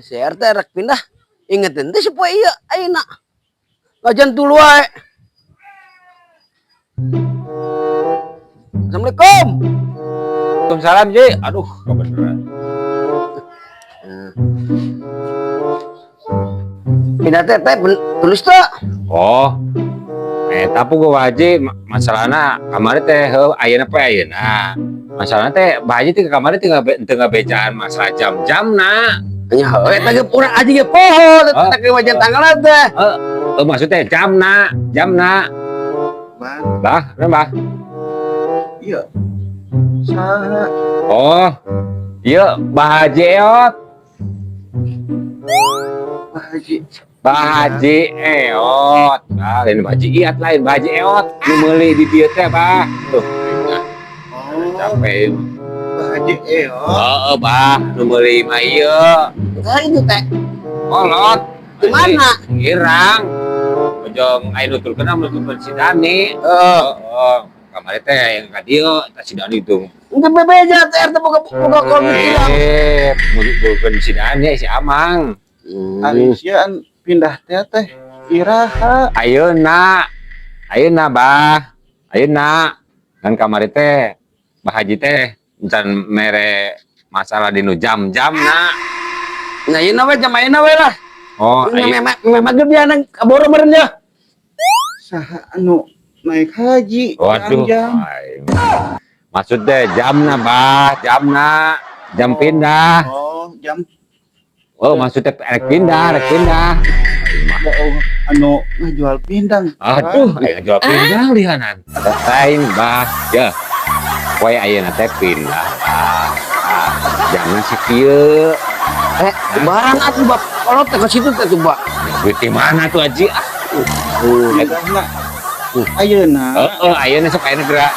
Si RT rek pindah. Ingetin teh si poe ieu ayeuna. Ngajan dulu wae. Assalamualaikum. Waalaikumsalam, Ji. Aduh, kebeneran. Pindah teh teh tulis teh. Oh. Eta puguh Pak Haji, masalahna kamari teh heuh ayeuna poe ayeuna. Masalahna teh Pak Haji teh kamari teh teu ngabejaan masalah jam-jamna. Nya heuh eta ge urang aji ge poho teh teh wajan tanggal teh. Heuh, maksudnya jamna, jamna. Ban, Bah, bah. Iya. Saha? Oh. Iya, Bah Haji Eot. Pak Haji. Bah Haji Eot. Bah, lain Bah Haji Iat lain, Bah Haji Eot. Nu meuli di dieu teh, Bah. Tuh, Oh, capek. Pak Haji Eot. Heeh, Bah, nu meuli mah ieu. Tah itu teh. Kolot. Di mana? Girang. Ojong aya nuturkeun nuturkeun si Dani. Heeh. Heeh. Kamari teh yang ka dieu tah si Dani tuh. Engke bebeja teh RT boga boga kolot girang. Eh, nuturkeun si Dani si Amang. Ari sia pindah teh teh iraha. Ayeuna. Ayeuna, Bah. Ayeuna. Kan kamari teh Bah Haji teh encan mere masalah dinu jam-jamna. Nah, ayeuna we jam ayeuna we lah. Oh, ayeuna. Memang memang ge bieu nang kaboro meureun ya. Saha anu naik haji? Waduh. Jam-jam. Maksudnya jamna, Bah, jamna, jam pindah. Oh, jam. Oh, maksudnya rek pindah, rek pindah. Oh, anu ngajual pindang. Aduh, ayo jual pindang lihanan. Lain, Bah. Ya. Poe ayeuna teh pindah, Bah. Ah, jamna sakieu. Barang atuh bab kolot teh ke situ teh tuh, Bah. Duit di mana tuh, Haji? Ah, Pindahna. Ayeuna. heeh, ayeuna sok ayeuna gerak.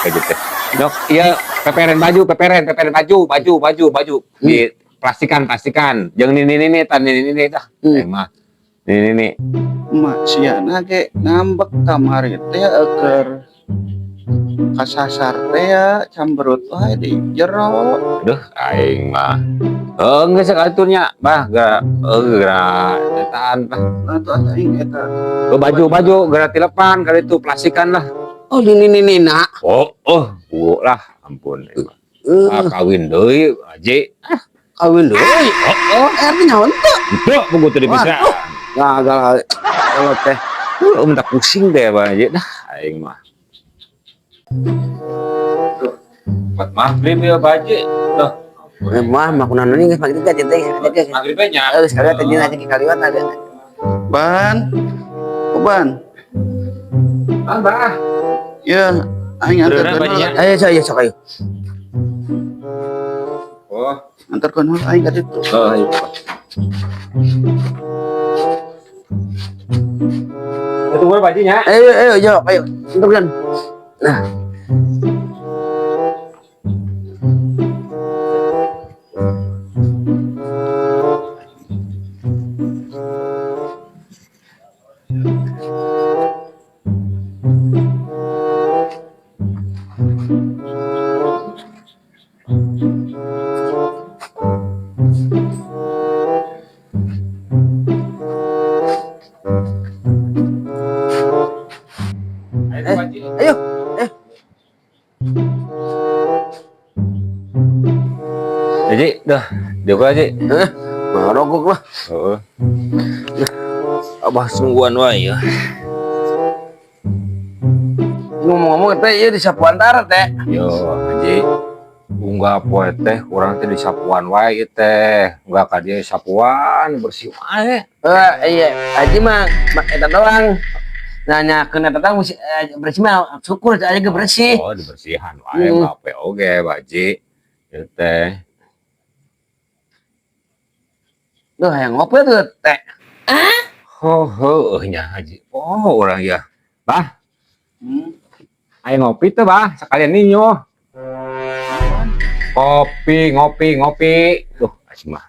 Eh, gitu. Dok, iya peperen baju, peperen, peperen baju, baju, baju, baju. Di plastikan, plastikan. Jangan ini, ini, ini, tan ini, ini, dah. Eh, mah. Ini, ini, ini. Mak siana ge ngambek kamari teh keur kasasar teh ya camberut wae di jero. Aduh, aing mah. Oh, enggak sekali turnya, bah, gerak, oh, gerak, etaan, bah. Atuh aing eta. Oh, baju, baju, gerak tilepan, kali itu plastikan lah. Oh, ini ini nak. Oh, oh, bu lah, ampun. Aing mah. Ah, kawin deui, Haji. Kawin deui. Oh, oh, RT nyaho teu. itu buku teu bisa. Gagal kolot teh. Minta pusing deh, Bang Haji. Dah, aing mah. Tuh, buat maghrib ya, Pak Haji. Tuh. Mah mah kunaon geus maghrib teh teh. Maghrib nya. Aduh, sekali teh dina teh kaliwat ada. Ban. Oh, ban. Ah, Bah. Ya, aing Beneran antarkeun bajunya? heula. Ayo ayo sok ayo. Oh, Antarkeun heula aing ka ditu. oh, ayo. Itu gue bajunya. Ayo ayo jawab ayo. Untuk kan. Nah. Ayo, Pak Haji. Ayo. Jadi, dah, dia aja. Heh, mah rokok lah. Heeh. Abah sungguhan wae ya. Ngomong-ngomong teh ieu di sapuan tara teh. Yo, Haji. Unggah poe teh urang teh di sapuan wae ieu teh. Unggah ka dieu sapuan bersih wae. Iya, Haji mah eta doang. Nanya kena eta mesti bersih mah syukur aja ge bersih. Oh, dibersihan wae bape oge, Pak Haji. Ieu teh. Duh, yang ngopi tuh teh. Oh, heueuh nya Haji. Oh, urang ya. Bah, ayo ngopi tuh, Bah. Sekalian ninyo. Kopi, ngopi, ngopi. Duh, Haji mah.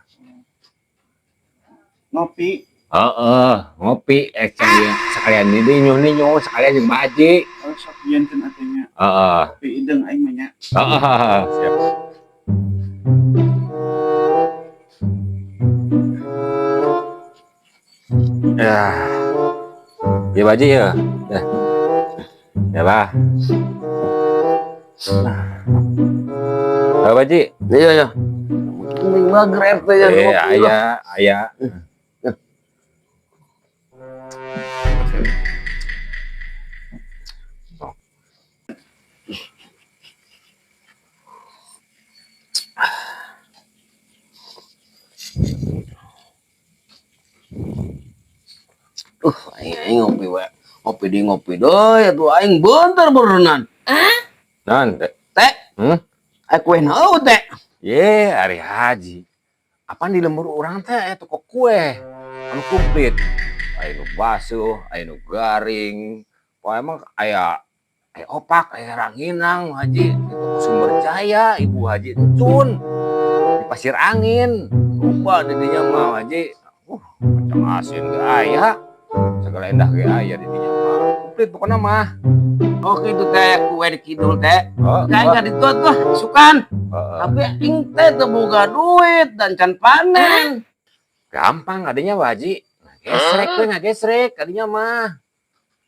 Ngopi. Heeh, ngopi sekalian sekalian ninyo ninyo sekalian jeung Pak Haji. Oh, sok nyieunkeun atuh nya. Heeh. Kopi ideung aing mah nya. Heeh, siap. Ya. Ya baji ya. Ya. Ya bah. Ya baji. Iya ya. Mending mager RT ya. Eh, aya, aya. Aing aing ngopi we. Ngopi di ngopi deui atuh aing bentar berenang. Non, teh. Teh. Hmm? Ai kue naon teh? Ye, ari haji. Apaan di lembur urang teh aya toko kue anu komplit. Aya nu basuh, aya nu garing. Pokoknya emang aya aya opak, aya ranginang haji. Di toko Sumber Jaya, Ibu Haji Encun. Di Pasir Angin. Lupa di dinya mah haji. Kacang asin ge aya. Segala endah ge aya di dinya mah. Komplit pokoknya mah. Oh gitu teh kue di kidul teh. Oh, Kayak nggak dituat tuh sukan. Heeh. Tapi aing teh teu boga duit dan can panen. Gampang adanya Pak Haji. Ngagesrek teh ngagesrek adanya mah.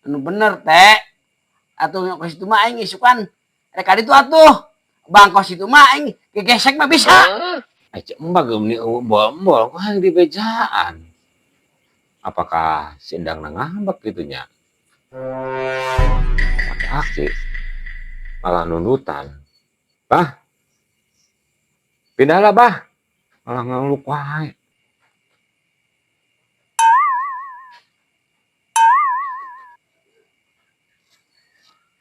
Anu bener teh. Atuh kos itu mah aing isukan. Rek kaditu atuh. Bang kos itu mah aing gegesek mah bisa. Ai cek embag geuni embol-embol kok hayang dibejaan. Apakah si Endang ngambek gitu nya? Pakai aksi. Malah nundutan. Bah. Pindahlah, Bah. Malah ngeluk wae.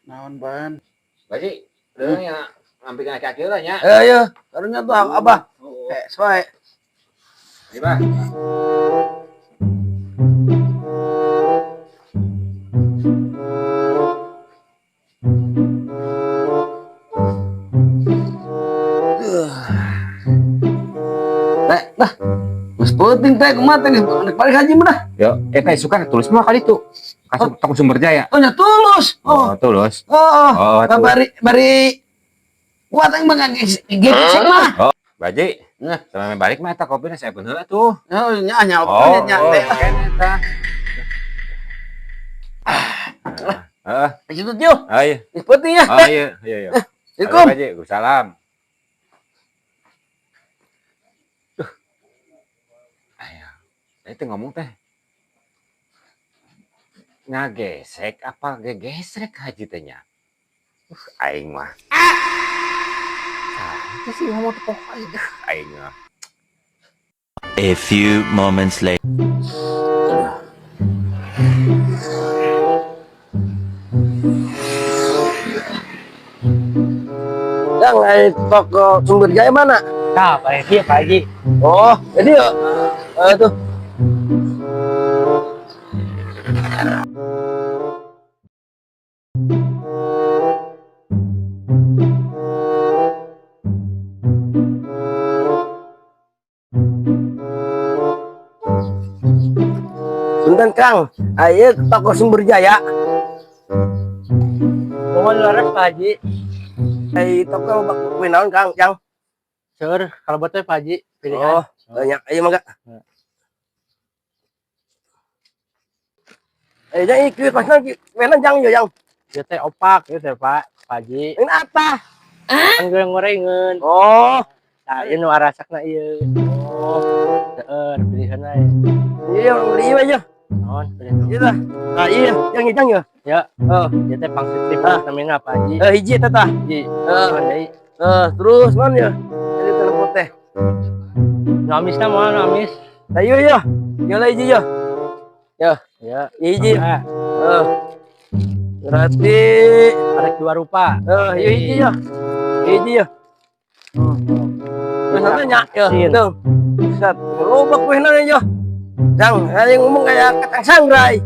Naon ban? Baji, udah nya ngampikeun kaki lah nya. Eh iya, karunya tuh abah. Eh, soe. Iya, Bah. Teh, dah. Geus penting teh kumaha teh geus balik haji mah dah. Yo, teh suka tulus mah kali itu. Kasih toko Sumber Jaya. Oh, nya tulus. Oh, Oh, tulus. oh, oh. Oh, tulus. Bari bari kuat aing mah gegesek mah. Oh, Baji. Nah. Sama balik mah eta kopina saya pun heula tuh. Oh, nya nya Oh, nya oh, teh. kene eta. Heeh, Situ tio. ah, iya. Geus penting ya. Oh, iya, iya, iya. Assalamualaikum. Baji, salam. Duh. Aya, itu ngomong teh. Ngagesek apa gegesrek haji teh nya? Aing mah. Salah itu sih ngomong teh pokoknya. Aing mah. A few moments later. Yang ai toko Sumber Jaya mana? Nah, Pak Haji, Pak Haji. Oh, jadi ya. Tuh. Punten Kang, ayo toko Sumber Jaya. Mohon leres Pak Haji. Ai toko kue naon Kang, Kang? Seur, kalau buat Pak Haji pilihan. Oh, banyak. Ayo mangga. Eh, jang iki kosna kue jang yo jang. Ieu teh opak ieu teh Pak, Pak Haji. Ini apa? Kan goreng-gorengan. Oh, Nah, ieu nu arasakna ieu. oh. Seur, pilihanna ye. Iya, beli iya aja. Naon pilihan. Iya lah. Ah, iya, yang jang yo. Ya, Oh, ieu teh pangsit Ah. namina Pak Haji. eh hiji eta tah. Haji. Eh. Naon deui? Eh, terus mana ya? Jadi telepon teh. Nu amisna moal nu amis. Nah, iya iya. Iya lah hiji yo. Ya, Hiji. Ah, Eh. Berarti arek dua rupa. eh iya hiji yo. Hiji yo. Terus nanya yo. Asin. Tuh. Buset, loba kuehna yo. Jang, ada yang ngomong kayak kacang sangrai.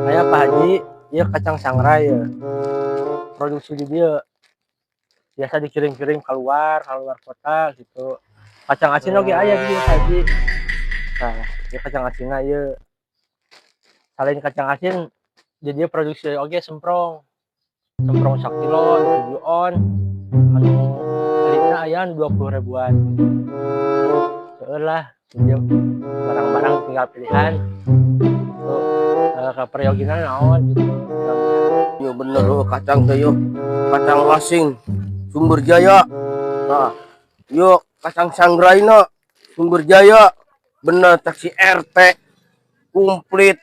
Kayak Pak Haji, ieu kacang sangrai ya. Produksi di dieu. Biasa dikirim-kirim keluar, keluar kota gitu. Kacang asin oge aya di dieu Pak Haji. Nah, ieu kacang asinna ieu. Selain kacang asin, di dieu produksi oge semprong. Semprong sakilo, 7 on. Anu alitna aya anu 20 ribuan. Seueur lah, di dieu barang-barang tinggal pilihan. Ka prayogina naon gitu. Yo bener oh, kacang teh yo. Kacang asing Sumber Jaya. Nah, yo kacang sangraina Sumber Jaya. Bener taksi RT komplit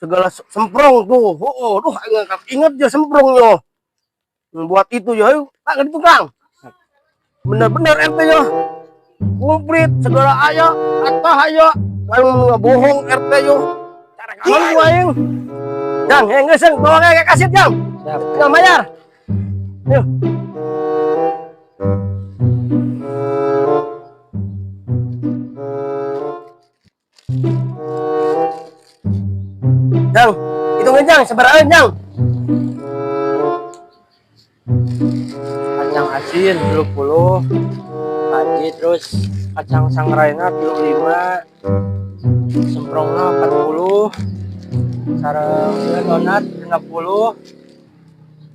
segala semprong tuh. Oh, duh ingat ingat ya semprong yo. Buat itu yo, ayo Pak ke tukang. Bener-bener RT yo. Komplit segala aya, atah aya. Kalau nggak bohong RT yo. Cara gua aing. Jang, geus bawa ke kasir, Jang. Siap. Tinggal bayar. Yuk. Jang, hitungin Jang, sabarahan Jang. Kacang asin 30 Haji, terus kacang sangraina 35, semprongna 40, sareng ieu donat 60,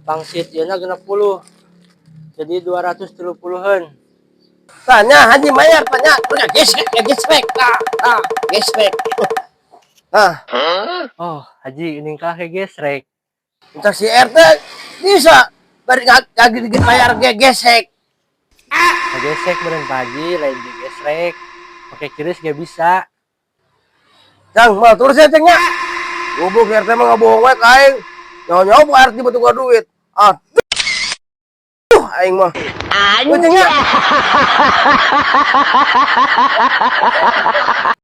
pangsit ieu 60, jadi 230-an. Tanya Haji bayar, tanya. Udah gesrek, ya gesrek. Nah, nah, gesrek. Nah, Oh Haji, ini kalah kayak gesrek. Entah si RT bisa bari ngagigit bayar ge gesek. Gesek beren Pak Haji, lain ge gesrek pakai kiris gak bisa. Jang, mal terus ya cengnya. Goblok RT mah ngabohong wae ka aing. Nyawa-nyawa RT butuh gua duit. Aduh, aing mah. Anjing.